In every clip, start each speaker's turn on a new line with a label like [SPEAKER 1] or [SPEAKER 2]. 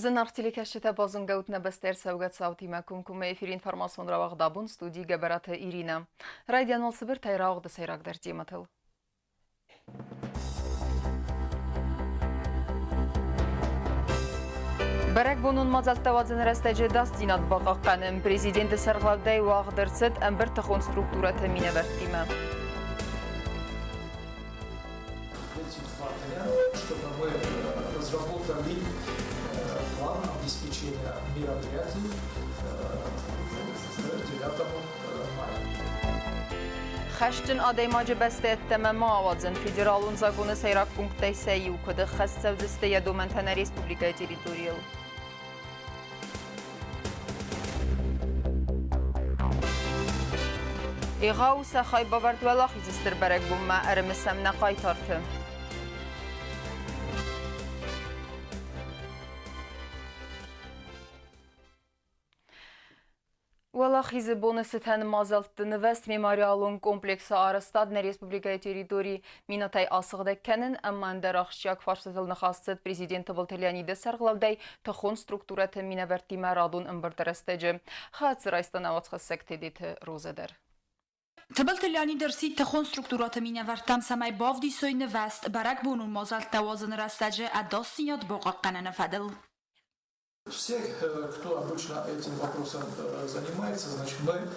[SPEAKER 1] Зынаргъ телекӕсджытӕ, базонгӕут нӕ бӕстӕ ӕрцӕугӕ цаутимӕ комкоммӕ эфиры информацион рауагъд абон студийы Гӕбӕраты Иринӕ. Райдиан уал цыбыртӕй рауагъды сӕйрагдӕр темӕтыл. Бӕрӕгбонон мадзӕлттӕ уадзыны рӕстӕджы ӕдасдзинад бахъахъхъӕнын президенты сӕргълӕудӕй уагъд ӕрцыд ӕмбырд тыхон структурӕты минӕвӕрттимӕ.
[SPEAKER 2] Эти 2 дня, чтобы мы разработали план обеспечения мероприятий к 9 мая.
[SPEAKER 1] Хӕсджын адӕймаджы бӕстӕ ӕддӕмӕ ма ауадзын федералон законы сӕйраг пункттӕй сӕ иу куыд ӕххӕст цӕудзысты йӕ домӕнтӕ нӕ республикӕйы территорийыл. Егъау сӕ хайбавӕрд Уӕлахизы стыр бӕрӕгбонмӕ ӕрымысӕм нӕ хъайтарты. Уӕлахизы боны цытӕн мадзӕлтты нывӕзт мемориалон комплексы арӕзтад нӕ республикӕйы территори минӕтӕй асыгъдӕг кӕнын ӕмӕ ӕндӕр ахсджиаг фарстытыл ныхас цыд президент Тыбылты Леониды сӕргълӕудӕй тыхон структурӕты минӕвӕрттимӕ радон ӕмбырды рӕстӕджы. Хӕцы райста нӕ уацхӕссӕг Тедеты Розӕ дӕр.
[SPEAKER 3] Тыбылты Леонид ӕрсидт тыхон структурӕты минӕвӕрттӕм, цӕмӕй бавдисой нывӕзт бӕрӕгбонон мадзӕлттӕ уадзыны рӕстӕджы ӕдасдзинад бахъахъхъӕныны фӕдыл.
[SPEAKER 2] Все, кто обычно этим вопросом занимается, значит, мы,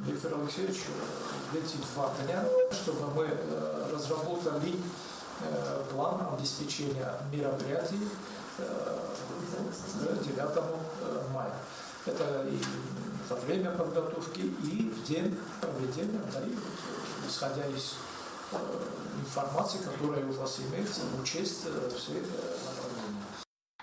[SPEAKER 2] Виктор Алексеевич, эти 2 дня, чтобы мы разработали план обеспечения мероприятий к 9 мая. Это и во время подготовки, и в день проведения, да, и вот, исходя из информации, которая у вас имеется, учесть все направления.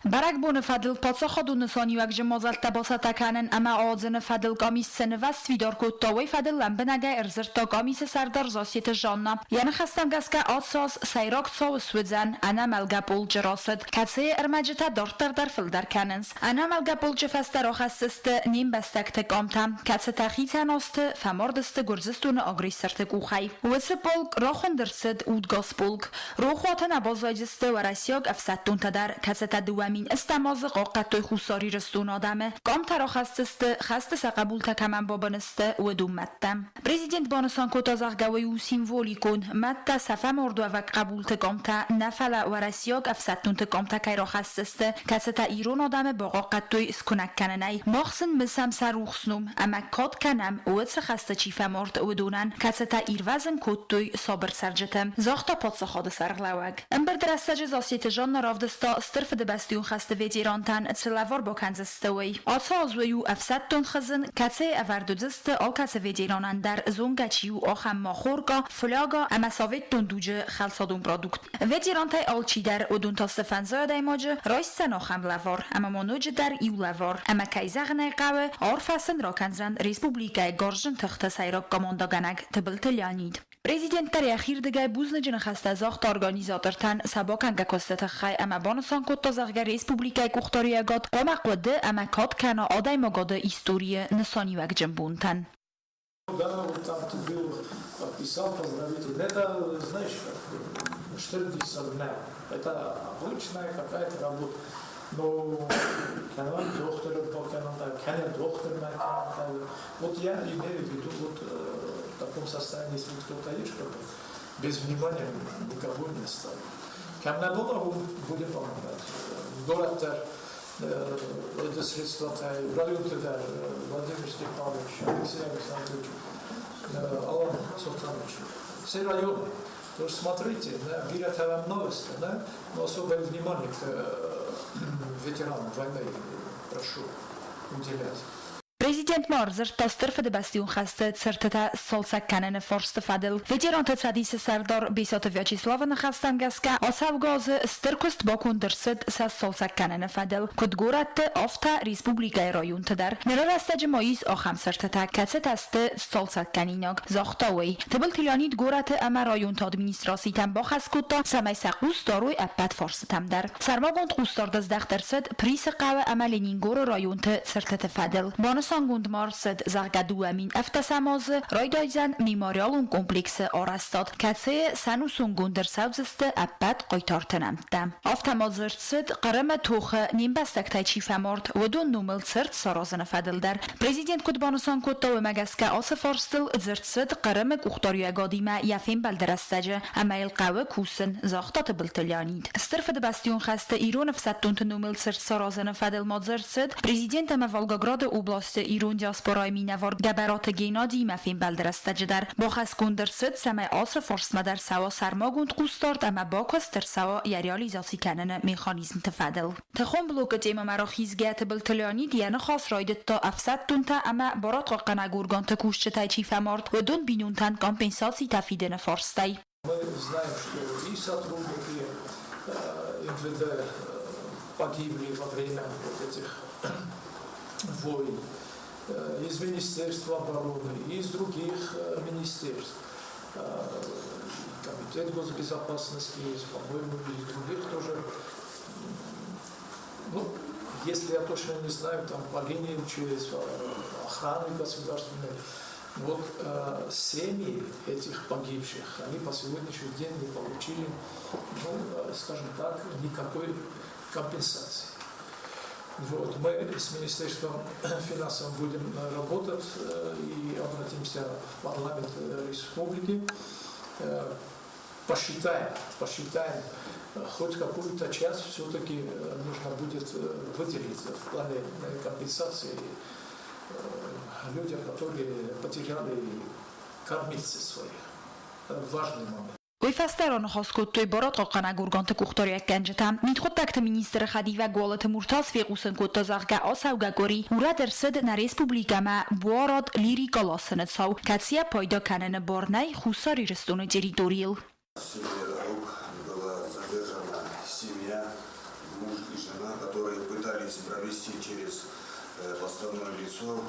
[SPEAKER 3] Бӕрӕгбоны фӕдыл паддзахадон нысаниуӕгджын мадзӕлттӕ бацӕттӕ кӕнын ӕмӕ ауадзыны фӕдыл къамис цы нывӕзт сфидар кодта, уый фӕдыл лӕмбынӕгӕй ӕрдзырдта къамисы сӕрдар Зассеты Жанна. Йӕ ныхӕстӕм гӕсгӕ ацы аз сӕйраг цау суыдзӕн ӕнӕмӕлгӕ полчъы рацыд, кӕцыйы ӕрмӕджытӕ дарддӕр дӕр фылдӕр кӕнынц. Ӕнӕмӕлгӕ полчъы фӕстӕ рахӕсдзысты не мбӕстӕгты къамтӕ, кӕцытӕ хицӕн азты фӕмард сты Гуырдзыстоны агрессорты къухӕй. Уыцы полк рахуынд ӕрцыд Удгас полк. Рохуаты нӕ баззайдзысты уӕрӕсейаг ӕфсӕддонтӕ дӕр, кӕцытӕ 2008 азы хъахъхъӕдтой Хуссар Ирыстоны адӕмы. Къамтӕ рахӕсдзысты, хӕсты сӕ хъӕбултӕ кӕмӕн бабын сты, уыдон мӕдтӕ. Президент банысан кодта, зӕгъгӕ, уый у символикон. Мӕдтӕ сӕ фӕмардуӕвӕг хъӕбулты къамтӕ нӕ, фӕлӕ уӕрӕсейаг ӕфсӕддонты къамтӕ кӕй рахӕсдзысты, кӕцытӕ ирон адӕмы бахъахъхъӕдтой скуынӕг кӕнынӕй. Мах сын мысӕм сӕ рухс ном ӕмӕ кад кӕнӕм, уыцы хӕсты чи фӕмард, уыдонӕн, кӕцытӕ ирвӕзын кодтой сабыр цӕрджыты, загъта паддзахады сӕргълӕууӕг. Ӕмбырды рӕстӕджы Зассеты Жанна равдыста Стыр Фыдыбӕстӕйон хӕсты ветерантӕн цы лӕвар бакӕндзысты, уый. Ацы аз уый у ӕфсӕддон хызын, кӕцыйы ӕвӕрд уыдзысты алкӕцы ветеранӕн дӕр зонгӕ чи у, ахӕм махорка, фляга ӕмӕ советтон дуджы хӕлцадон продукт. Ветерантӕй алчидӕр, уыдон та сты фӕндзай адӕймаджы, райсдзӕн ахӕм лӕвар, ӕмӕ ма ноджыдӕр иу лӕвар. Ӕмӕ кӕй зӕгъын ӕй хъӕуы, арфӕ сын ракӕндзӕн республикӕйы Гарзджын тыхты сӕйраг командӕгӕнӕг Тыбылты Леонид. Президент дӕр йӕхирдыгӕй бузныджы ныхӕстӕ загъта организатортӕн сӕ бакӕнгӕ куысты тыххӕй ӕмӕ банысан кодта, зӕгъгӕ, республикӕйы къухдариуӕгад хъуамӕ хъуыды ӕмӕ кад кӕна адӕймагады историйы нысаниуӕгджын бонтӕн.
[SPEAKER 2] Да, вот там ты был, подписал поздравительный. Это, знаешь, как, что это Это обычная какая-то работа. Но кӕнӕ дохтыры бакӕнын, кӕнӕ дохтырмӕ кӕнын. Вот я имею в виду вот в таком состоянии, если кто-то есть, чтобы без внимания никого не оставить. Кӕм нӕ было, будем помогать. Город дӕр это средства районты дӕр Владимир Степанович, Алексей Александрович, Алан Султанович. Все районы. То есть смотрите, да, бирӕтӕ новости, да, но особое внимание к ветеранам войны прошу уделять.
[SPEAKER 3] Президент ма ӕрдзырдта Стыр Фыдыбӕстӕйон хӕсты цыртытӕ сцалцӕг кӕныны фарсты фӕдыл. Ветеранты цӕдисы сӕрдар Бесаты Вячеславы ныхӕстӕм гӕсгӕ, ацӕугӕ азы стыр куыст баконд ӕрцыд сӕ сцалцӕг кӕныны фӕдыл, куыд горӕтты, афтӕ республикӕйы районты дӕр. Ныры рӕстӕджы ма ис ахӕм цыртытӕ, кӕцытӕ сты сцалцӕгкӕнинаг, загъта уый. Тыбылты Леонид горӕты ӕмӕ районты администрацитӕм бахӕс кодта, цӕмӕй сӕ хъус дарой ӕппӕт фарстытӕм дӕр. Сӕрмагонд хъусдард здӕхт ӕрцыд Присы хъӕуы ӕмӕ Ленингоры районты цыртыты фӕдыл. Банысан Банысангонд ма ӕрцыд, зӕгъгӕ, 2017 азы райдайдзӕн мемориалон комплексы арӕзтад, кӕцыйы сӕнусонгонд ӕрцӕудзысты ӕппӕт хъайтарты нӕмттӕ. Афтӕ ма дзырд цыд, Хъырымы тохы не мбӕстӕгтӕй чи фӕмард, уыдон номыл цырт саразыны фӕдыл дӕр. Президент куыд банысан кодта, уымӕ гӕсгӕ ацы фарстыл дзырд цыд Хъырымы къухдариуӕгадимӕ йӕ фембӕлды рӕстӕджы ӕмӕ йыл хъӕуы кусын, загъта Тыбылты Леонид. Стыр Фыдыбӕстӕйон хӕсты ирон ӕфсӕддонты номыл цырт саразыны фӕдыл ма дзырд цыд президент ӕмӕ Волгограды областы ирон диаспорайы минӕвар Гӕбӕраты Геннадиимӕ фембӕлды рӕстӕджы дӕр. Бахӕсгонд ӕрцыд, цӕмӕй ацы фарстмӕ дӕр цӕуа сӕрмагонд хъусдард ӕмӕ бакуыст ӕрцӕуа йӕ реализаци кӕныны механизмты фӕдыл. Тыхон блокы темӕмӕ рахизгӕ Тыбылты Леонид йӕ ныхас райдыдта ӕфсӕддонтӕ ӕмӕ барадхъахъхъӕнӕг органты кусджытӕй чи фӕмард, уыдон бинонтӕн компенсацитӕ фидыны фарстӕй.
[SPEAKER 2] Мы знаем, что и сотрудники МВД погибли во время вот этих войн, из Министерства обороны, из других министерств. Комитет госбезопасности есть, по-моему, и других тоже. Ну, если я точно не знаю, там по линии МЧС, охраны государственной, вот семьи этих погибших, они по сегодняшний день не получили, ну, скажем так, никакой компенсации. Вот, мы с Министерством финансов будем работать и обратимся в парламент республики, посчитаем, хоть какую-то часть все-таки нужно будет выделить в плане компенсации людям, которые потеряли кормильцы своих. Это важный момент.
[SPEAKER 3] Уый фӕстӕ раныхас кодтой барадхъахъхъӕнӕг органты къухдариуӕггӕнджытӕ. Мидхъуыддӕгты министры хӕдивӕг Уалыты Муртаз фехъусын кодта, зӕгъгӕ, ацӕугӕ къуыри урӕд ӕрцыд нӕ республикӕмӕ буарад лирика ласыны цау, кӕцыйӕ пайда кӕныны бар нӕй Хуссар Ирыстоны территорийыл.
[SPEAKER 4] В селе Рук была задержана семья, муж и жена, которые пытались провести через подставное лицо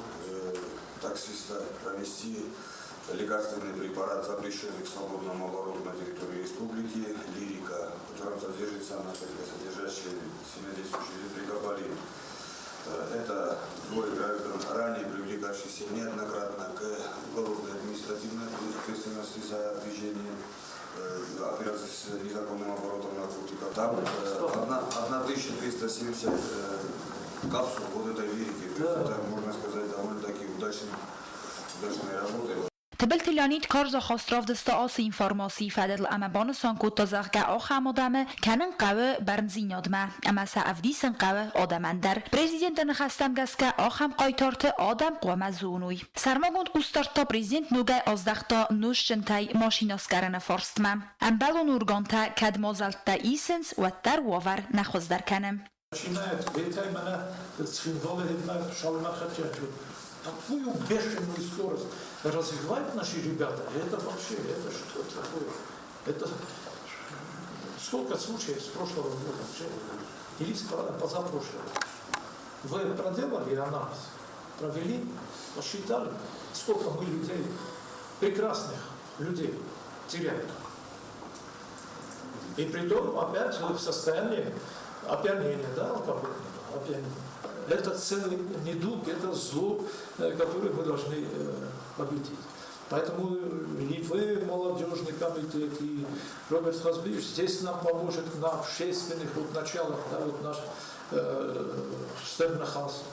[SPEAKER 4] таксиста, провести лекарственный препарат, запрещенный к свободному обороту на территории республики, лирика, в котором содержится наркотикосодержащий сильнодействующий прегабалин. Это двое граждан, ранее привлекавшихся неоднократно к уголовной административной ответственности за движение операции с незаконным оборотом наркотиков. Там 1370 капсул вот этой лирики. То есть это, можно сказать, довольно-таки удачной работой.
[SPEAKER 3] Тыбылты Леонид карз ахаст равдыста ацы информацийы фӕдыл ӕмӕ банысан кодта, зӕгъгӕ, ахӕм адӕмы кӕнын хъӕуы бӕрндзинадмӕ ӕмӕ сӕ ӕвдисын хъӕуы адӕмӕн дӕр. Президенты ныхӕстӕм гӕсгӕ, ахӕм хъайтарты адӕм хъуамӕ зоной. Сӕрмагонд хъусдард та президент ногӕй аздӕхта нозтджынтӕй машинӕ скъӕрыны фарстмӕ. Ӕмбӕлон органтӕ кӕд мадзӕлттӕ исынц, уӕддӕр уавӕр нӕ хуыздӕр кӕны.
[SPEAKER 2] Начинает Бетай мӕнӕ Цхинвалы Шалма такую бешеную скорость развивают наши ребята. Это вообще, это что такое? Это сколько случаев с прошлого года или с позапрошлого? Вы проделали анализ, провели, посчитали, сколько мы людей, прекрасных людей теряем. И притом опять в состоянии опьянения, да, алкогольного опьянения. Это целый недуг, это зло, которое мы должны победить. Поэтому и вы, молодежный комитет, и Роберт Хазбиевич здесь нам поможет на общественных вот началах, да, вот наш Стыр Ныхас.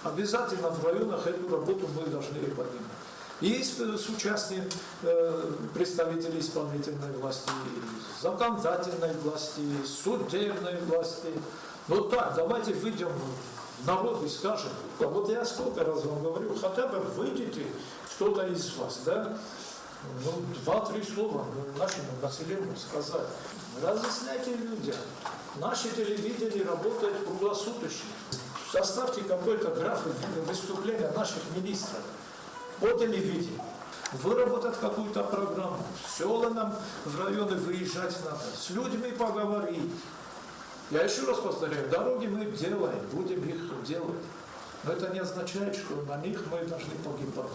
[SPEAKER 2] Обязательно в районах эту работу мы должны поднимать. И с участием представителей исполнительной власти, законодательной власти, судебной власти. Ну так, давайте выйдем в народ и скажем, вот я сколько раз вам говорю, хотя бы выйдите кто-то из вас, да, ну, два-три слова нашему населению сказать. Разъясняйте людям. Наше телевидение работает круглосуточно. Составьте какой-то график выступления наших министров по телевидению. Выработать какую-то программу. В села нам в районы выезжать надо, с людьми поговорить. Я еще раз повторяю, дороги мы делаем, будем их делать. Но это не означает, что на них мы должны погибать.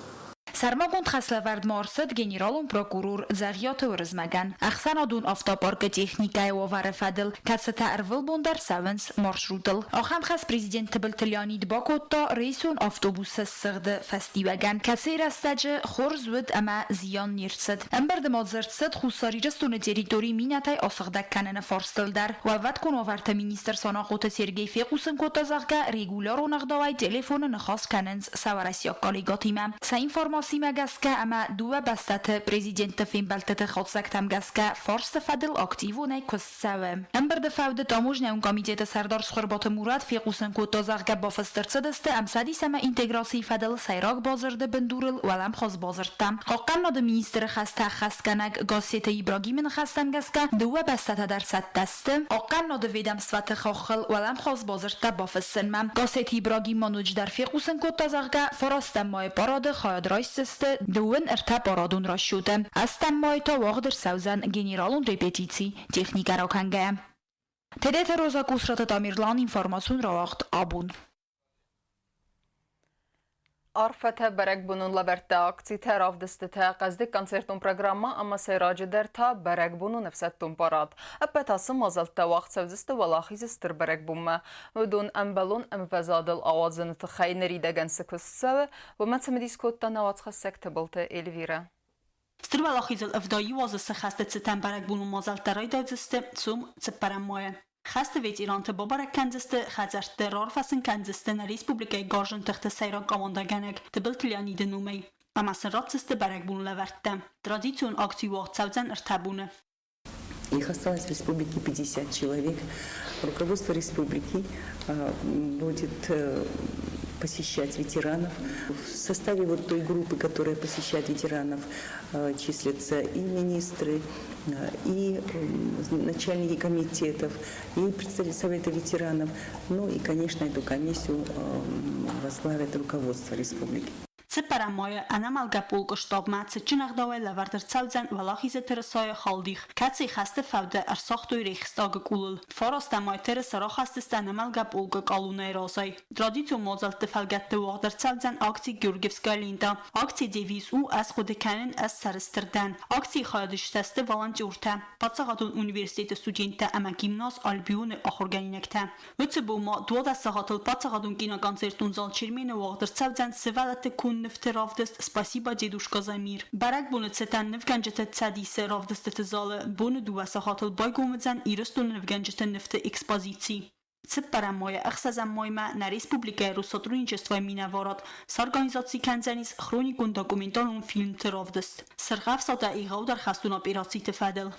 [SPEAKER 3] Сӕрмагонд хӕслӕвӕрд ма ӕрцыд генералон прокурор Дзӕгъиаты Уырызмӕгӕн ӕхсӕнадон автопаркы техникӕйы уавӕры фӕдыл, кӕцытӕ ӕрвылбон дӕр цӕуынц маршрутыл. Ахӕм хӕс президент Тыбылты Леонид бакодта рейсон автобусы ссыгъды фӕстиуӕгӕн, кӕцыйы рӕстӕджы хорз уыд ӕмӕ зиан не рцыд. Ӕмбырды ма дзырд цыд Хуссар Ирыстоны территори минӕтӕй асыгъдӕг кӕныны фарстыл дӕр. Уӕлвӕткон уавӕрты министр Санахъоты Сергей фехъусын кодта, зӕгъгӕ, регулярон ӕгъдауӕй телефоны ныхас кӕнынц сӕ уӕрӕсейаг коллегӕтимӕ. Сӕ информацимӕ гӕсгӕ ӕмӕ дыууӕ бӕстӕты президентты фембӕлдтыты хатдзӕгтӕм гӕсгӕ фарсты фӕдыл активонӕй куыст цӕуы. Ӕмбырды фӕуды таможнӕйон комитеты сӕрдар Цхуырбаты Мурат фехъусын кодта, зӕгъгӕ, бафыст ӕрцыдысты ӕмцӕдис ӕмӕ интеграцийы фӕдыл сӕйраг бадзырды бындурыл уӕлӕмхас бадзырдтӕ. Хъахъхъӕнынады министры хӕстӕ ӕххӕстгӕнӕг Гассеты Ибрагимы ныхӕстӕм гӕсгӕ, дыууӕ бӕстӕтӕ дӕр цӕттӕ сты хъахъхъӕнынады ведомствӕты хаххыл уӕлӕмхас бадзырдтӕ бафыссынмӕ. Гассеты Ибрагим ма ноджыдӕр фехъусын кодта, зӕгъгӕ, фарастӕм майы парады хайад райсдзысты дыууын ӕртӕ парадон расчеты. Ӕстӕм майы та уагъд ӕрцӕудзӕн генералон репетици техникӕ ракӕнгӕйӕ. Тедеты Роза Кусраты Тамерлан информацион рауагъд абон.
[SPEAKER 1] Арфӕтӕ, бӕрӕгбонон лӕвӕрттӕ, акцитӕ, равдыстытӕ, хъӕздыг концертон программӕ ӕмӕ сӕйраджыдӕр та бӕрӕгбонон ӕфсӕддон парад. Ӕппӕт ацы мадзӕлттӕ уагъд цӕудзысты Уӕлахизы стыр бӕрӕгбонмӕ. Уыдон ӕмбӕлон ӕмвӕзадыл ауадзыны тыххӕй ныридӕгӕн цы куыст цӕуы, уымӕ цымыдис кодта нӕ уацхӕссӕг Тыбылты Эльвирӕ.
[SPEAKER 5] Стыр Уӕлахизыл 71 азы цы хӕсты цытӕн бӕрӕгбонон мадзӕлттӕ райдайдзысты, сом цыппӕрӕм майы. Хӕсты ветеранты бабӕрӕг кӕндзысты, хӕдзӕртты рарфӕ сын кӕндзысты нӕ республикӕйы гарзджын тыхты сӕйраг командӕгӕнӕг Тыбылты Леониды номӕй ӕмӕ сын ратдзысты бӕрӕгбон лӕвӕрттӕ. Традицион акци уагъд цӕудзӕн ӕртӕ боны.
[SPEAKER 6] Их осталось в республике 50 человек. Руководство республики будет посещать ветеранов. В составе вот той группы, которая посещает ветеранов, числятся и министры, и начальники комитетов, и представители Совета ветеранов. Ну и, конечно, эту комиссию возглавит руководство республики.
[SPEAKER 5] Цыппӕрӕм майы ӕнӕмӕлгӕ полкъы штабмӕ цытджын ӕгъдауӕй лӕвӕрд ӕрцӕудзӕн Уӕлахизы тырысайы халдих, кӕцыйы хӕсты фӕуды ӕрсагътой Рейхстагы къулыл. Фарастӕм май тырыса рахӕсдзысты ӕнӕмӕлгӕ полкъы къалонӕй разӕй. Традицион мадзӕлтты фӕлгӕтты уагъд ӕрцӕудзӕн акци «Георгиевская лента». Акцийы девиз у «Ӕз хъуыды кӕнын, ӕз сӕрыстыр дӕн». Акцийы хайадисджытӕ сты волонтертӕ, паддзахадон университеты студенттӕ ӕмӕ гимназ «Альбион-ы ахуыргӕнинӕгтӕ. Уыцы бон ма 12 сахатыл паддзахадон киноконцертон зал Чермены уагъд ӕрцӕудзӕн сывӕллӕтты конд-нывты равдыст «Спасибо, дедушка, за мир». Бӕрӕгбоны цытӕн нывгӕнджыты Цӕдисы равдыстыты залы боны дыууӕ сахатыл байгом уыдзӕн Ирыстоны нывгӕнджыты нывты экспозици. Цыппӕрӕм майӕ ӕхсӕзӕм маймӕ нӕ республикӕйы Россотрудничествойы минӕварад сорганизаци кӕндзӕнис хроникон-документалон фильмты равдыст Сырхӕфсадӕ егъаудӕр хӕстон операциты фӕдыл.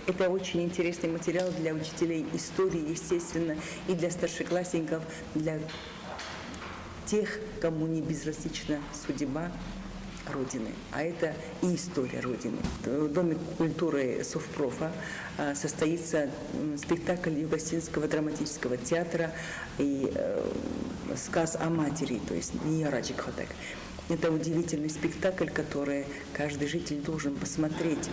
[SPEAKER 6] Это очень интересный материал для учителей истории, естественно, и для старшеклассников, для тех, кому не безразлична судьба Родины. А это и история Родины. В Доме культуры Совпрофа состоится спектакль Югостинского драматического театра и сказ о матери, то есть Ныййарӕджы кадӕг. Это удивительный спектакль, который каждый житель должен посмотреть.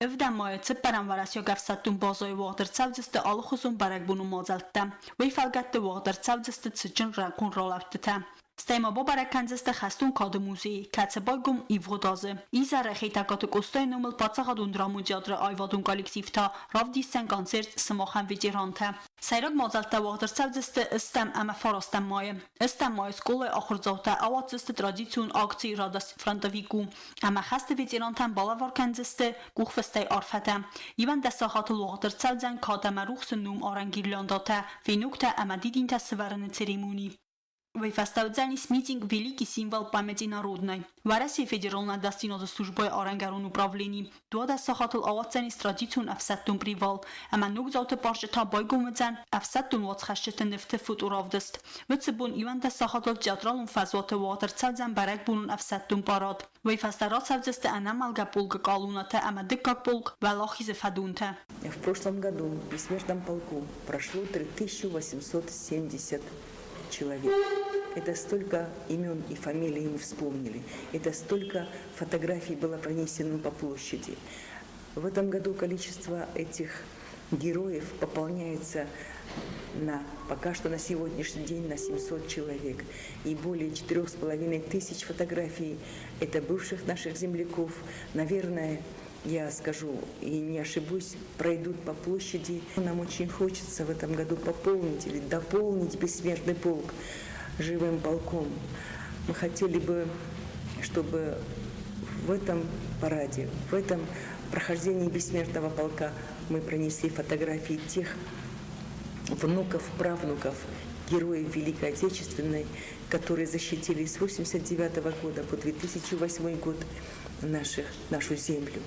[SPEAKER 5] Ӕвдӕм майы цыппӕрӕм уӕрӕсейаг ӕфсӕддон базӕйы уагъд ӕрцӕудзысты алыхуызон бӕрӕгбонон мадзӕлттӕ. Уый фӕлгӕтты уагъд ӕрцӕудзысты цытджын рӕнхъон ралӕудтытӕ. Стӕй ма бабӕрӕг кӕндзысты хӕстон кады музей, кӕцы байгом ивгъуыд азы. Изӕры Хетӕгкаты Къостайы номыл паддзахадон драмон театры аивадон коллектив та равдисдзӕн концерт «Сымахӕн ветерантӕ». Сӕйраг мадзӕлттӕ уагъд ӕрцӕудзысты ӕстӕм ӕмӕ фарастӕм майы. Ӕстӕм майы скъолайы ахуырдзаутӕ ауадздзысты традицион акци «Радость фронтовику» ӕмӕ хӕсты ветерантӕн балӕвар кӕндзысты къухфыстӕй арфӕтӕ. 11 сахатыл уагъд ӕрцӕудзӕн кад ӕмӕ рухсы ном арӕн гирляндатӕ, веноктӕ ӕмӕ дидинтӕ сывӕрыны церемони. Уый фӕстӕ уыдзӕнис митинг «Великий символ памяти народной». Уӕрӕсейы Федералон ӕдасдзинады службӕйы арӕнгӕрон управлени 12 сахатыл ауадздзӕнис традицион ӕфсӕддон привал ӕмӕ ногдзауты парчы та байгом уыдзӕн ӕфсӕддон уацхӕсджыты нывты фоторавдыст. Уыцы бон 11 сахатыл театралон фӕзуаты уагъд ӕрцӕудзӕн бӕрӕгбонон ӕфсӕддон парад. Уый фӕстӕ рацӕудзысты ӕнӕмӕлгӕ полкы къалонатӕ ӕмӕ дыккаг полк Уӕлахизы фӕдонтӕ.
[SPEAKER 6] В прошлом году в Бессмертном полку прошло 3870 человек. Это столько имен и фамилий мы вспомнили. Это столько фотографий было пронесено по площади. В этом году количество этих героев пополняется На, пока что на сегодняшний день на 700 человек. И более 4500 фотографий – это бывших наших земляков. Наверное, я скажу и не ошибусь, пройдут по площади. Нам очень хочется в этом году пополнить или дополнить бессмертный полк живым полком. Мы хотели бы, чтобы в этом параде, в этом прохождении бессмертного полка мы пронесли фотографии тех внуков, правнуков героев Великой Отечественной, которые защитили с 1989 года по 2008 год нашу землю.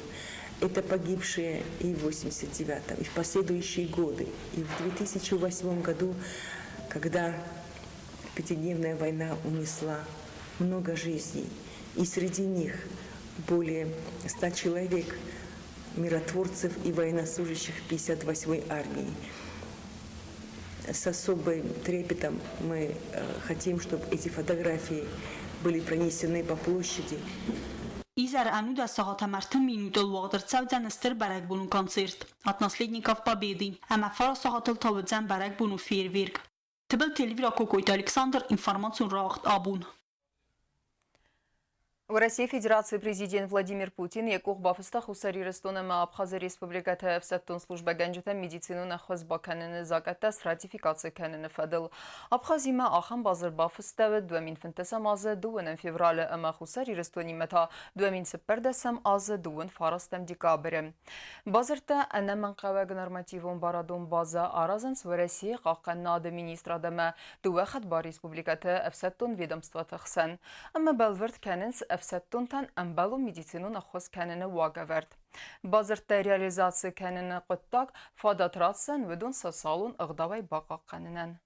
[SPEAKER 6] Это погибшие и в 89-м, и в последующие годы, и в 2008 году, когда пятидневная война унесла много жизней, и среди них более 100 человек, миротворцев и военнослужащих 58-й армии. С особым трепетом мы хотим, чтобы эти фотографии были пронесены по площади.
[SPEAKER 5] Изӕры ӕнудӕс сахат ӕмӕ 30 минутыл уагъд ӕрцӕудзӕн стыр бӕрӕгбонон концерт «От наследников Победы» ӕмӕ 9 сахатыл та уыдзӕн бӕрӕгбонон фейерверк. Тыбылты Эльвира, Кокойты Александр, информацион рауагъд «Абон».
[SPEAKER 1] Уӕрӕсейы Федерацийы президент Владимир Путин йӕ къух бафыста Хуссар Ирыстон ӕмӕ Абхазы республикӕты ӕфсӕддон службӕгӕнджытӕн медицинон ӕххуыс бакӕныны закъӕттӕ сратификаци кӕныны фӕдыл. Абхазимӕ ахӕм бадзырд бафыстӕуыд 2015 азы 2 февралы ӕмӕ Хуссар Ирыстонимӕ та 2014 азы 29 декабры. Бадзырдтӕ ӕнӕмӕнгхъӕуӕг нормативон барадон базӕ аразынц Уӕрӕсейы хъахъхъӕнынады министрад ӕмӕ дыууӕ хӕдбар республикӕты ӕфсӕддон ведомствоты хсӕн ӕмӕ бӕлвырд кӕнынц ӕфсӕддонтӕн ӕмбӕлон медицинон ӕххуыс кӕныны уагӕвӕрд. Бадзырдтӕ реализаци кӕныны хъуыддаг фадат ратдзӕн уыдон социалон ӕгъдауӕй бахъахъхъӕнынӕн.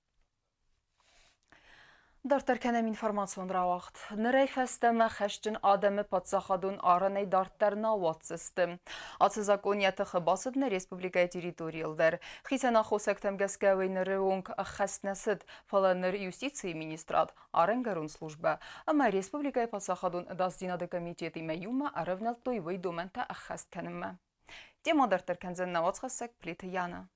[SPEAKER 1] Дарддӕр кӕнӕм информацион рауагъд. Нырӕй фӕстӕмӕ хӕсджын адӕмы паддзахадон арӕнӕй дарддӕр нал уадздзысты. Ацы закъон йӕ тыхы бацыд нӕ республикӕйы территорийыл дӕр. Хицӕн аххосӕгтӕм гӕсгӕ уый ныры онг ӕххӕст нӕ цыд, фӕлӕ ныр юстицийы министрад, арӕнгӕрон службӕ ӕмӕ республикӕйы паддзахадон ӕдасдзинады комитетимӕ иумӕ ӕрӕвнӕлдтой уый домӕнтӕ ӕххӕст кӕнынмӕ. Темӕ дарддӕр кӕндзӕн нӕ уацхӕссӕг Плиты Яна.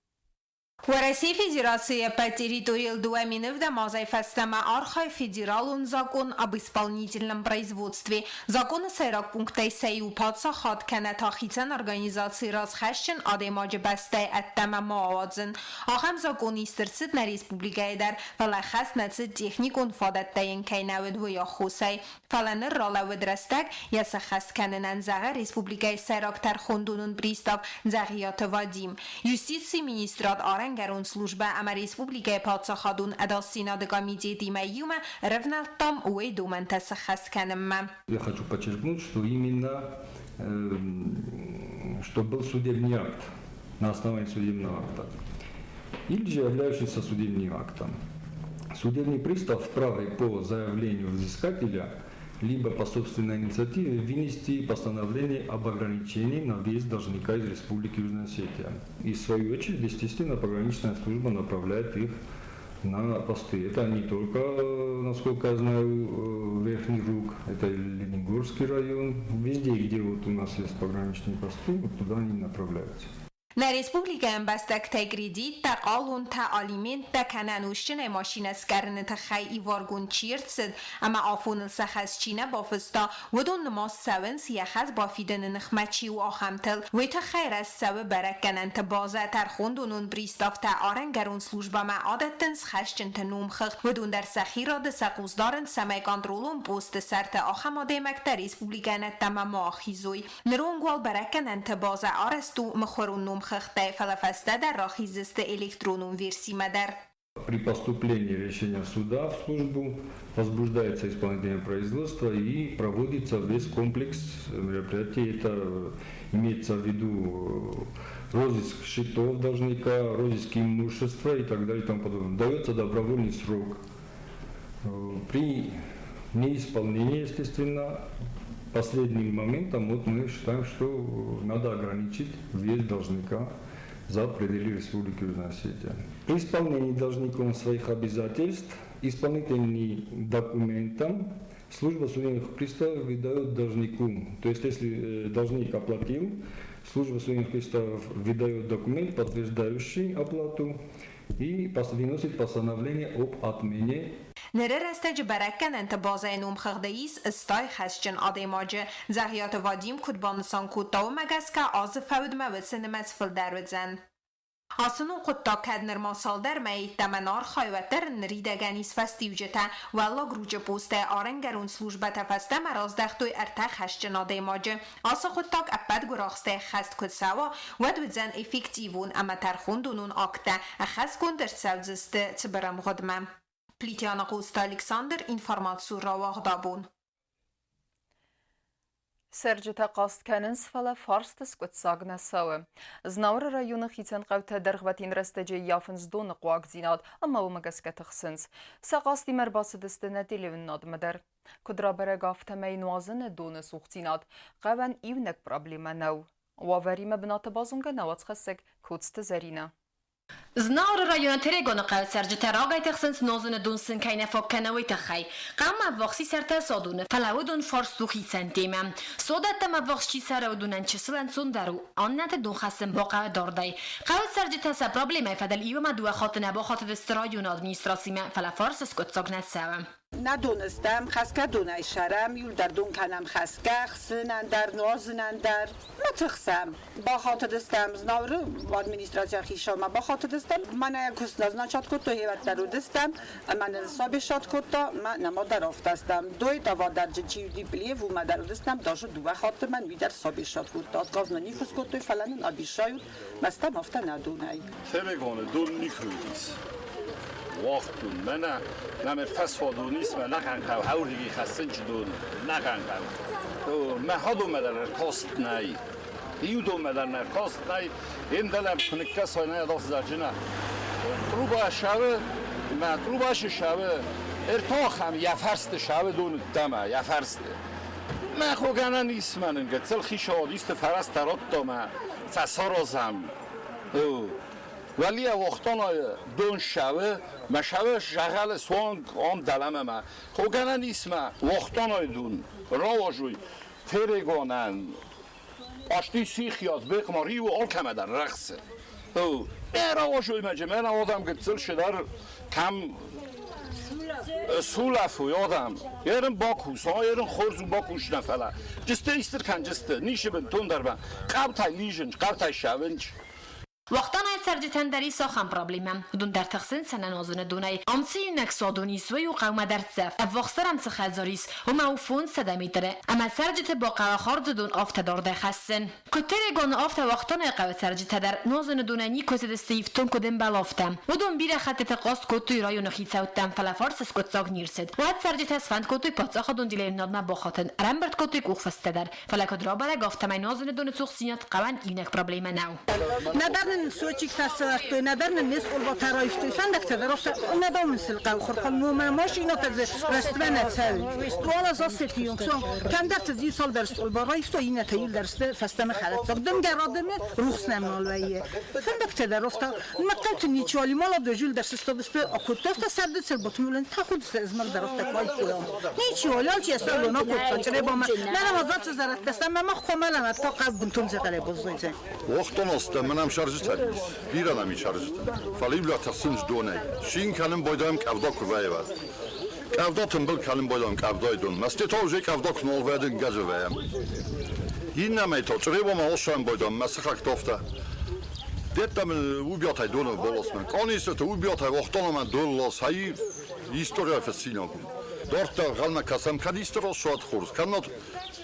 [SPEAKER 7] Уӕрӕсейы Федерацийы ӕппӕт территорийыл 2007 азӕй фӕстӕмӕ архайы федералон закъон об исполнительном производстве. Законы сӕйраг пункттӕй сӕ иу паддзахад кӕнӕ та хицӕн организацийы раз хӕсджын адӕймаджы бӕстӕйы ӕддӕмӕ ма ауадзын. Ахӕм закъон ист ӕрцыд нӕ республикӕйы дӕр, фӕлӕ хӕс нӕ цыд техникон фадӕттӕ йын кӕй нӕ уыд, уый аххосӕй. Фӕлӕ ныр ралӕууыд рӕстӕг йӕ сӕххӕст кӕнынӕн, зӕгъы республикӕйы сӕйраг тӕрхондонон пристав Дзӕгъиаты Вадим. Юстицийы министрад арӕнгӕрон службӕ ӕмӕ республикӕйы паддзахадон ӕдасдзинады комитетимӕ иумӕ ӕрӕвнӕлдтам уый домӕнтӕ сӕххӕст кӕнынмӕ.
[SPEAKER 8] Я хочу подчеркнуть, что именно что был судебный акт на основании судебного акта или же являющийся судебным актом. Судебный пристав вправе по заявлению взыскателя либо по собственной инициативе вынести постановление об ограничении на въезд должника из Республики Южная Осетия. И в свою очередь, естественно, пограничная служба направляет их на посты. Это не только, насколько я знаю, Верхний Рук, это и Ленингорский район. Везде, где вот у нас есть пограничные посты, вот туда они направляются.
[SPEAKER 7] Нӕ республикӕйы ӕмбӕстӕгтӕй кредиттӕ, хъалонтӕ, алименттӕ кӕнӕ нозтджынӕй машинӕ скъӕрыны тыххӕй иваргонд чи ӕрцыд ӕмӕ афоныл сӕ хӕс чи нӕ бафыста, уыдон нымад цӕуынц, йӕ хӕс бафидыны ныхмӕ чи у, ахӕмтыл. Уый тыххӕй рӕзт цӕуы бӕрӕггӕнӕнты базӕ, тӕрхондонон приставтӕ арӕнгӕрон службӕмӕ адӕттынц хӕсджынты номхыгъд. Уыдон дӕр сӕхи рады сӕ хъус дарынц, цӕмӕй контролон посты сӕрты ахӕм адӕймӕгтӕ республикӕйӕн ӕддӕмӕ ма ахизой. Ныронг уал бӕрӕггӕнӕнты базӕ арӕзт у мыхуырон номхыгъдтӕй, фӕлӕ фӕстӕдӕр рахиздзысты электронон версимӕ дӕр.
[SPEAKER 8] При поступлении решения суда в службу возбуждается исполнительное производство и проводится весь комплекс мероприятий. Это имеется в виду розыск счетов должника, розыск имущества и так далее и тому подобное. Дается добровольный срок. При неисполнении, естественно, последним моментом вот мы считаем, что надо ограничить въезд должника за пределы Республики Южная Осетия. При исполнении должником своих обязательств исполнительным документом служба судебных приставов выдает должнику. То есть если должник оплатил, служба судебных приставов выдает документ, подтверждающий оплату. и выносит постановление об отмене.
[SPEAKER 7] Ныры рӕстӕджы бӕрӕггӕнӕнты базӕйы номхыгъды ис 80 хӕсджын адӕймаджы. Дзӕгъиаты Вадим куыд банысан кодта, уымӕ гӕсгӕ азы фӕудмӕ уыцы нымӕц фылдӕр уыдзӕн. Ацы ног хъуыддаг кӕд нырма цалдӕр мӕйы йеддӕмӕ нӕ архайы, уӕддӕр ын ныридӕгӕн ис фӕстиуджытӕ. Уӕллаг Ручъы постӕй арӕнгӕрон службӕтӕ фӕстӕмӕ раздӕхтой ӕртӕ хӕсджын адӕймаджы. Ацы хъуыддаг ӕппӕт гуырахстӕй ӕххӕст куы цӕуа, уӕд уыдзӕн эффективон ӕмӕ тӕрхондонон акттӕ ӕххӕстгонд ӕрцӕудзысты цыбыр ӕмгъуыдмӕ. Плитианы Хъоцты Александр, информацийы рауагъд абон.
[SPEAKER 1] Цӕрджытӕ хъаст кӕнынц, фӕлӕ фарсты скъуыддзаг нӕ цӕуы. Знауыры районы хицӕн хъӕутӕ дӕргъвӕтин рӕстӕджы ӕййафынц доны хъуагдзинад ӕмӕ уымӕ гӕсгӕ тыхсынц. Сӕ хъастимӕ ӕрбацыдысты нӕ телеуынынадмӕ дӕр. Куыд рабӕрӕг, афтӕмӕй нуазыны доны цухдзинад хъӕуӕн иунӕг проблемӕ нӕу. Уавӕримӕ бынаты базонгӕ нӕ уацхӕссӕг Коцты Зӕринӕ.
[SPEAKER 9] Знауыры районы Терегоны хъӕуы цӕрджытӕ рагӕй тыхсынц нозыны дон сын кӕй нӕ фаг кӕны, уый тыххӕй. Хъӕумӕ ӕввахс ис ӕртӕ содоны, фӕлӕ уыдон фарст у хицӕн темӕ. Содӕттӕм ӕввахс чи цӕры, уыдонӕн чысыл ӕнцондӕр у, аннӕты дон хӕссын бахъӕуы дардӕй. Хъӕуы цӕрджытӕ сӕ проблемӕйы фӕдыл иу ӕмӕ дыууӕ хатты нӕ бахатыдысты районы администрацимӕ, фӕлӕ фарс скъуыддзаг нӕ цӕуы.
[SPEAKER 10] Нӕ доныстӕм, хӕсгӕ донӕй сӕрӕм, иуылдӕр дон кӕнӕм хӕсгӕ, хсынӕн дӕр, нуазынӕн дӕр. Ма тыхсӕм. Бахатыдыстӕм Знауыры администрацийы хицаумӕ бахатыдыстӕм. Мӕнӕ куыст назначат кодтой, хевӕрддӕр уыдыстӕм. Ӕмӕ нын сабесат кодта, мӕ нӕма дӕр афтӕстӕм. Дой тавадарджы чи уыди Плиев, уымӕ дӕр уыдыстӕм, даже дыууӕ хатты мӕн уый дӕр сабесат кодта. Отказ нын никуы скодтой, фӕлӕ нын обещают, мӕстӕм афтӕ нӕ донӕй.
[SPEAKER 11] Терегоны дон никуы уыдис. Уагътон мӕнӕ нӕм фӕсвӕдон ис, мӕ нӕхъӕн хъӕу хӕссынчы дон нӕхъӕн хъӕу. Мӕ хӕдонмӕ дӕр ӕркаст нӕй. Иу донмӕ дӕр нӕ ӕркаст нӕй. Ендӕлӕм куы ныккӕсай нӕ ӕдасдзӕджына. Труба шавы, мӕ труба шавы, ӕртахӕм йӕ фӕрсты шавы доны дӕмӕ, йӕ фӕрсты. Мӕ хогӕнӕн ис мӕнӕн гыццыл хицауад исты фӕрӕзтӕ радта мӕ цӕсаразӕм. Уӕлийӕ уохтонайы дон ссӕуы, мӕ сӕуы зӕгъӕлы суанг ам дӕлӕмӕ мӕ. Хогӕнӕн ис мӕ уохтонайы дон рауазуй Терегонӕн Асти сихиат бехъма риуы алкӕмӕ дӕр рӕхсы. Мӕ рауазуй мӕ мӕ адӕм гыццыл сыдӕр кӕм сулӕфуй адӕм. Ерын бакуса, ерын хорз у бакус нӕ фӕлӕ. Джысты истыр кӕн джысты, нишы бынтондӕр ба. Хъӕутӕй лизынч, хъӕутӕй сӕвынч.
[SPEAKER 9] Уахтанайы цӕрджытӕн дӕр ис ахӕм проблемӕ. Уыдон дӕр тыхсынц ӕнӕнозыны донӕй. Ам цы иунӕг суадон ис, уый у хъӕумӕ дӕрддзӕф. Ӕввахсдӕр ӕм цы хӕдзар ис, уымӕ у 500 метры. Ӕмӕ цӕрджыты бахъӕуы хардзы дон афтӕ дардӕй хӕссын. Куыддӕр Егоны афтӕ Уахтанайы хъӕуы цӕрджытӕ дӕр нозыны донӕй никуы цыдысты ифтонг куыд ӕмбӕлы, афтӕ. Уыдон бирӕ хӕттыты хъаст кодтой районы хицӕуттӕм, фӕлӕ фарсы скъуыддзаг не рцыд. Уӕд цӕрджытӕ сфӕнд кодтой паддзахадон делӕйнадмӕ бахатын, ӕрӕмбырд кодтой къухфысттӕ дӕр. Фӕлӕ куыд рабӕрӕг, афтӕмӕй нозыны доны цухдзинад хъӕуӕн иунӕг проблемӕ нӕу.
[SPEAKER 12] Нӕдӕр нын Сочиктӕ сӕвӕрдтой, нӕдӕр нын не стъолбатӕ раивтой, фӕндӕгтӕ дӕр афтӕ нӕ домынц хъӕухурхӕн, мӕ машинӕтӕ дзы рӕстмӕ нӕ цӕуынц. Уал аз Осетийы сон кӕмдӕрты дзы цалдӕр стъолба раивтой, иннӕтӕ иуылдӕр сты фӕстӕмӕ хӕлӕццаг. Дымгӕ радымы, рухс нӕм нал вӕййы. Фӕндӕгтӕ дӕр афтӕ мӕхъхъӕлты ничиуал и, молодежь иуылдӕр сыстадысты, акодтой афтӕ сӕрды цырботмулын, тӕхудысты ызмӕг дӕр афтӕ куы Ничего, алчи сӕллон акодта Чъребамӕ. Мӕнӕ ма зацы зӕрӕдтӕ сӕ мах хъомӕлӕн та хъӕу бынтон дзӕгъӕлӕй баззайдзӕн.
[SPEAKER 4] Охтоностӕ мӕнӕм сӕрджытӕ ис, бирӕ нӕм ис сӕрджытӕ. Фӕлӕ иу тыхсынц донӕй. Шин кӕнын байдайӕм къӕвда куы вӕййы. Къӕвда тымбыл кӕнын байдайӕм къӕвдайы дон. Мӕсте та уже къӕвда куы нал вӕййы, гӕзы вӕййӕм. Иннӕмӕй та Чъребамӕ осӕн байдайӕм, мӕ сыхӕгты афтӕ. Деттӕ мын убиатӕй доны баласмӕ. Къанисты убиатӕй охтонамӕ дон лас, хай история фӕцинаг у. Дарддӕр гъӕлмӕ кӕсӕм, кӕд исты рӕсугъд хорз, кӕннод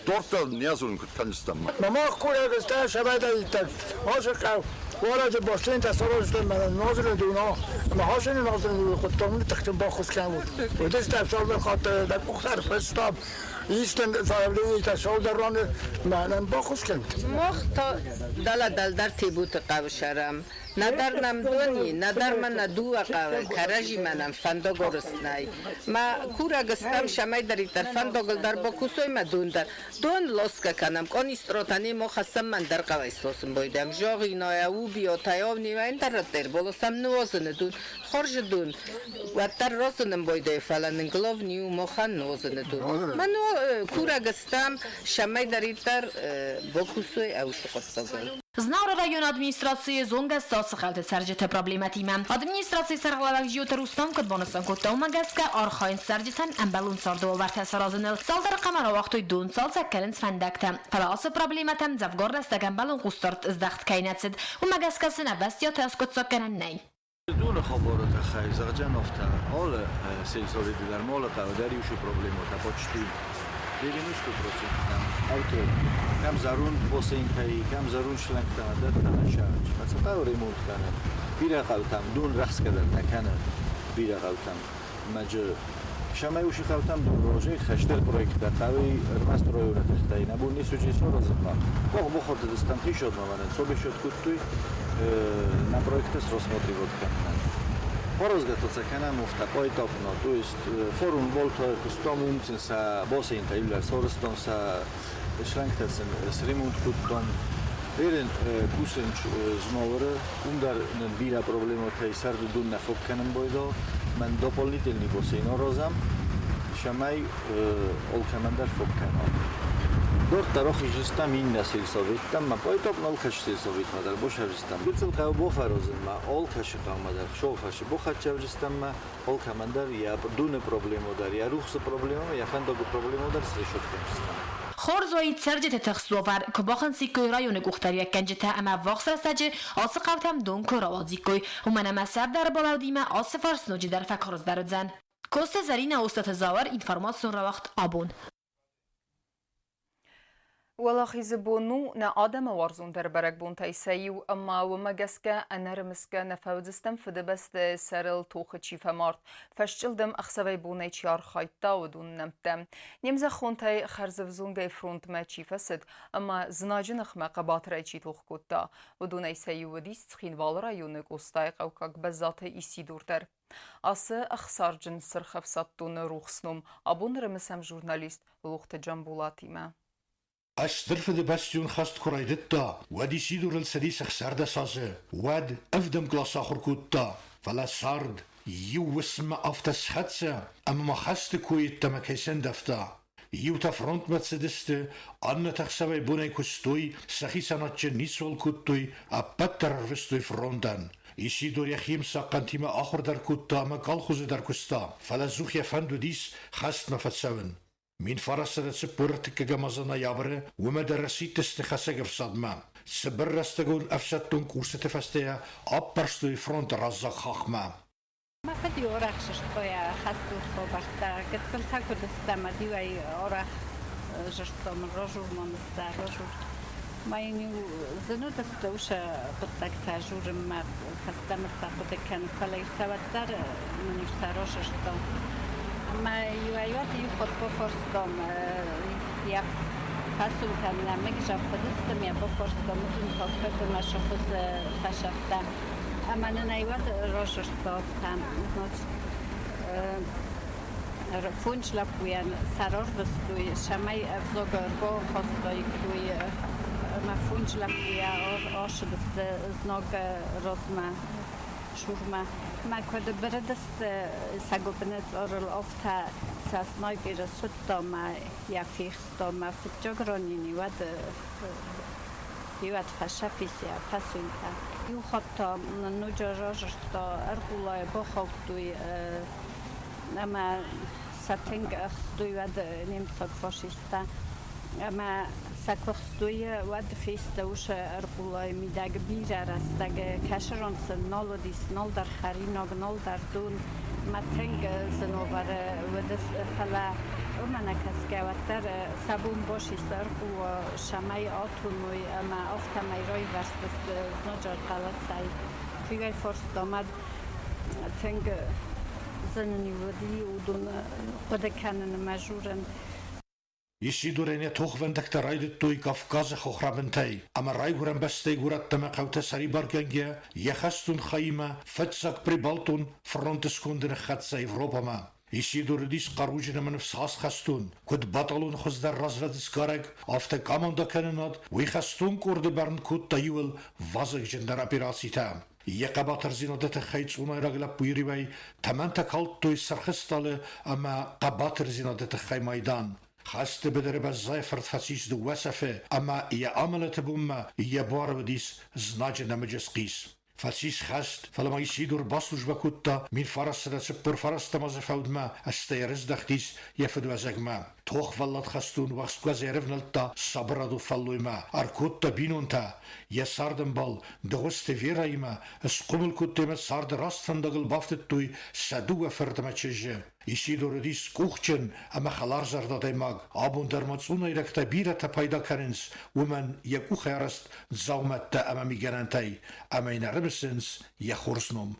[SPEAKER 4] дарддӕр не зонын куыд кӕндзыстӕм.
[SPEAKER 13] Мах курӕг стӕм сӕвӕдӕйттӕг ацы хъӕу уӕлӕджы бассейнтӕ сараздзыстӕм мӕнӕ нозыры дуна ӕмӕ хасыны нозыры дуны хъуыддаг нын тыхджын баххуыс кӕнут. Уыдыстӕм цалдӕр хатты дӕ къухтӕ ӕрфыстам, исты заявлениетӕ цалдӕр раны мӕнӕн баххуыс кӕнут.
[SPEAKER 14] Мах та дӕлӕ дӕлдӕр Тебуты хъӕуы сӕрӕм. Нӕдӕр нӕм дони, нӕдӕр ма нӕ дууӕ хъӕуи, кӕрӕдзимӕ нӕм фӕндаг орст нӕй. Ма курӕг стӕм, цӕмӕйдӕриддӕр фӕндагыл дӕр бакусой ма дон дӕр. Дон лосгӕ кӕнӕм, къонистротӕ не мо хӕссӕм мӕн дӕр хъӕуӕй слосын бойдӕм. Зӕгъиная, убиотӕ, овниуа ӕндӕр рӕттӕ ӕрбаласӕм нуазыны дон, хорзы дон. Уӕддӕр розынын бойдӕй, фӕлӕ нын главный у махӕн нуазыны дон. Ма курӕг стӕм, цӕмӕйдӕриддӕр бакусой ӕусы хъуыддагыл.
[SPEAKER 9] Знауыры районы администрацийы зонгӕ. ацы хъӕуты цӕрджыты проблемӕтимӕ. Администрацийы сӕргълӕууӕг Джиоты Рустам куыд банысан кодта, уымӕ гӕсгӕ архайынц цӕрджытӕн ӕмбӕлон царды уавӕртӕ саразыныл. Цалдӕр къамы рауагътой дон, цалцӕг кӕнынц фӕндӕгтӕ. Фӕлӕ ацы проблемӕтӕм дзӕвгар рӕстӕг ӕмбӕлон хъусдард здӕхт кӕй нӕ цыд, уымӕ гӕсгӕ сын ӕвӕстиатӕй аскъуыддзаг кӕнӕн нӕй.
[SPEAKER 15] Доны хабары тыххӕй зӕгъдзӕн афтӕ, алы сельсоветы дӕр ма алы хъӕуы дӕр иу проблемӕтӕ почти 90% кӕм авто, кӕм зӕронд бассейнтӕй, кӕм зӕронд шлангтӕ дӕттӕ сарч. Ацы хъӕуы ремонт кӕнын. Бирӕ хъӕутӕм дон рӕхсгӕ дӕр нӕ кӕны бирӕ хъӕутӕм. Мӕджы Сӕмӕй уыцы хъӕутӕм дон розӕй хӕстӕр проекттӕ хъӕуы ӕрмӕст районы тыхтӕй нӕ бон ницы уыди саразынмӕ. Къох бохортыдыстӕм хисодмӕ мӕнӕн собесод кодтой на проекты рассматривать кӕнынӕн. Аразгӕ то кӕнӕм уфта поэтапно, то есть форум болта кустом умцин са бассейнтӕ иллӕр сарӕзтам сӕ шлангтӕ сын сремонт кодтам. Верен кусынч Знауыры, уым дӕр нын бирӕ проблемӕтӕй сӕрды дон нӕ фог кӕнын байдал. Мӕн дополнительный бассейн аразӕм, цӕмӕй алкӕмӕн дӕр фог кӕна. Дарддӕр ахизыстӕм иннӕ сельсоветтӕм, мӕ поэтапно алкӕцы сельсоветмӕ дӕр босӕвзыстӕм. Гыццыл хъӕуы бофӕрозынмӕ, алкӕцы хъӕумӕ дӕр шофӕсы бохӕццӕвзыстӕммӕ, алкӕмӕн дӕр йӕ доны проблемӕ дӕр, йӕ рухсы проблемӕ, йӕ фӕндагы проблемӕ дӕр срешот кӕндзыстӕм.
[SPEAKER 9] Хорз уаид цӕрджыты тыхст уавӕр куы бахынциккой районы къухдариуӕггӕнджытӕ ӕмӕ ӕввахс рӕстӕджы ацы хъӕутӕм дон куы рауадзиккой, уымӕн ӕмӕ сӕрдары балӕудимӕ ацы фарст ноджыдӕр фӕкарздӕр уыдзӕн. Коцты Зӕринӕ, Остъаты Зауыр, информацион рауагъд «Абон».
[SPEAKER 1] Уӕлахизы бон у нӕ адӕмы уарзондӕр бӕрӕгбонтӕй сӕ иу, ӕмӕ уымӕ гӕсгӕ ӕнӕрымысгӕ нӕ фӕуыдзыстӕм Фыдыбӕстӕйы сӕрыл тохы чи фӕмард, фӕсчъылдым ӕхсӕвӕй-бонӕй чи архайдта, уыдон нӕмттӕ. Не мзӕххонтӕй хӕрзӕвзонгӕй фронтмӕ чи фӕцыд ӕмӕ знаджы ныхмӕ хъӕбатырӕй чи тох кодта, уыдонӕй сӕ иу уыдис Цхинвалы районы Къостайы хъӕуккаг Бӕззаты Исидор дӕр. Ацы ӕхсарджын сырхӕфсӕддоны рухс ном абон ӕрымысӕм журналист Лохты Джамбулатимӕ.
[SPEAKER 16] Стыр Фыдыбӕстӕйон хӕст куы райдыдта, уӕд Исидорыл цыдис 16 азы. Уӕд ӕвдӕм къласы ахуыр кодта, фӕлӕ цард иу уысммӕ афтӕ схӕццӕ, ӕмӕ ма хӕсты кой йеддӕмӕ кӕй сӕндӕвта. Иутӕ фронтмӕ цыдысты, аннӕтӕ ӕхсӕвӕй-бонӕй куыстой, сӕхицӕн адджын ницуал кодтой, ӕппӕт дӕр ӕрвыстой фронтӕн. Исидор йӕхи ӕмцахъхъӕнтимӕ ахуыр дӕр кодта ӕмӕ колхозы дӕр куыста, фӕлӕ ӕдзух йӕ фӕнд уыдис хӕстмӕ фӕцӕуын. 1940 ӕртыккӕгӕм азы ноябры уымӕ дӕр ӕрсидтысты хӕцӕг ӕфсадмӕ. Цыбыр рӕстӕгон ӕфсӕддон курсыты фӕстӕйӕ аппӕрстой фронты раззаг хахмӕ.
[SPEAKER 17] Мӕ фыд-иу арӕх сыстойа хӕстыл хабӕрттӕ, гыццылтӕ куыд стӕм, ӕд-иу арӕх зырдтон, разур мӕм сдӕ, разур. Ма йын-иу зын уыдысты уыцы хъуыддӕгтӕ журынмӕ, фӕстӕмӕ сӕ хъуыды кӕн, фӕлӕ-иу сӕ уӕддӕр мын-иу сӕ разырдтон. Ӕмӕ иуӕй-иуӕд иу хатт бафарстам йӕ фӕсонтӕм нӕмыг зӕгъ йӕ бафарстам, уыдон та куыд ӕмӕ цы хуызы фесӕфта. Ӕмӕ нын ӕй уӕд разырдта, значит, фондз лӕппуйӕн сӕ рарвыстой, цӕмӕй ӕвзаг ӕрбахастаиккой ӕмӕ фондз лӕппуйӕ ацыдысты знаг размӕ, сурмӕ. Мӕ куыд бырыдысты сӕ гуыбыны цъарыл, афтӕ сӕ знаг ӕрсудта мӕ йӕ фехста мӕ фыццаг ранини, уӕд Иуӕд фӕсӕфис йӕ фӕсонтӕ. Иу хатт та нын ноджы разырдта, ӕрхъулайы бахаудтой ӕмӕ сӕ тынг ӕхстой уӕд немыцаг фашисттӕ. Ӕмӕ сӕ куы хстой, уӕд фесты уыцы ӕрхъулайы мидӕг бирӕ рӕстӕг. Кӕсырон сын нал уыдис, нал дӕр хӕринаг, нал дӕр дон. Мӕ тынг зын уавӕры уыдыс, фӕлӕ уымӕ нӕ кӕсгӕ, уӕддӕр сӕ бон бацис ӕрхъула цӕмӕй атоной ӕмӕ афтӕмӕй райвӕрстысты знаджы хъӕлӕсӕй. Фигӕй фарста мад тынг зын ын уыди уыдон хъуыды кӕнын ӕмӕ журын.
[SPEAKER 16] Исидорӕн йӕ тохвӕндӕгтӕ райдыдтой Кавказы хохрӕбынтӕй ӕмӕ райгуырӕн бӕстӕйы горӕттӕ ӕмӕ хъӕутӕ сӕрибаргӕнгӕ йӕ хӕстон хаимӕ фыццаг Прибалтон фронты сконды ныххӕццӕ Европӕмӕ. Исидор уыдис хъаруджын ӕмӕ ныфсхаст хӕстон. Куыд батальоны хуыздӕр развӕдсгарӕг, афтӕ командӕкӕнынад уый хӕстон къорды бӕрн кодта иуыл вазыгджындӕр операцитӕ. Йӕ хъӕбатырдзинады тыххӕй цъунайраг лӕппуйы риуӕй тӕмӕнтӕ калдтой Сырх Стъалы ӕмӕ хъӕбатырдзинады тыххӕй майдан. Хӕсты быдыры Бӕззайы фырт фӕцис дыууӕ цӕфы ӕмӕ йӕ амӕлӕты бонмӕ йӕ буары уыдис знаджы нӕмыджы схъис. Фӕцис хӕст, фӕлӕ ма Исидор баслужбӕ кодта 1949 азы фӕудмӕ, стӕй ӕрыздӕхтис йӕ фыдуӕзӕгмӕ. Тохвӕллад хӕстон уӕхскуӕзӕй ӕрӕвнӕлдта сабырадон фӕллоймӕ, ӕркодта бинонтӕ. Йӕ цардӕмбал Дыгъуызты Верӕимӕ схъомыл кодтой ӕмӕ царды раст фӕндагыл бафтыдтой сӕ дыууӕ фырт ӕмӕ чызджы. Исидор уыдис къухджын ӕмӕ хӕларзӕрдӕ адӕймаг. Абон дӕр ма цъунайрӕгтӕ бирӕтӕ пайда кӕнынц уымӕн йӕ къухӕй арӕзт дзаумӕттӕ ӕмӕ мигӕнӕнтӕй, ӕмӕ йын ӕрымысынц йӕ хорз ном.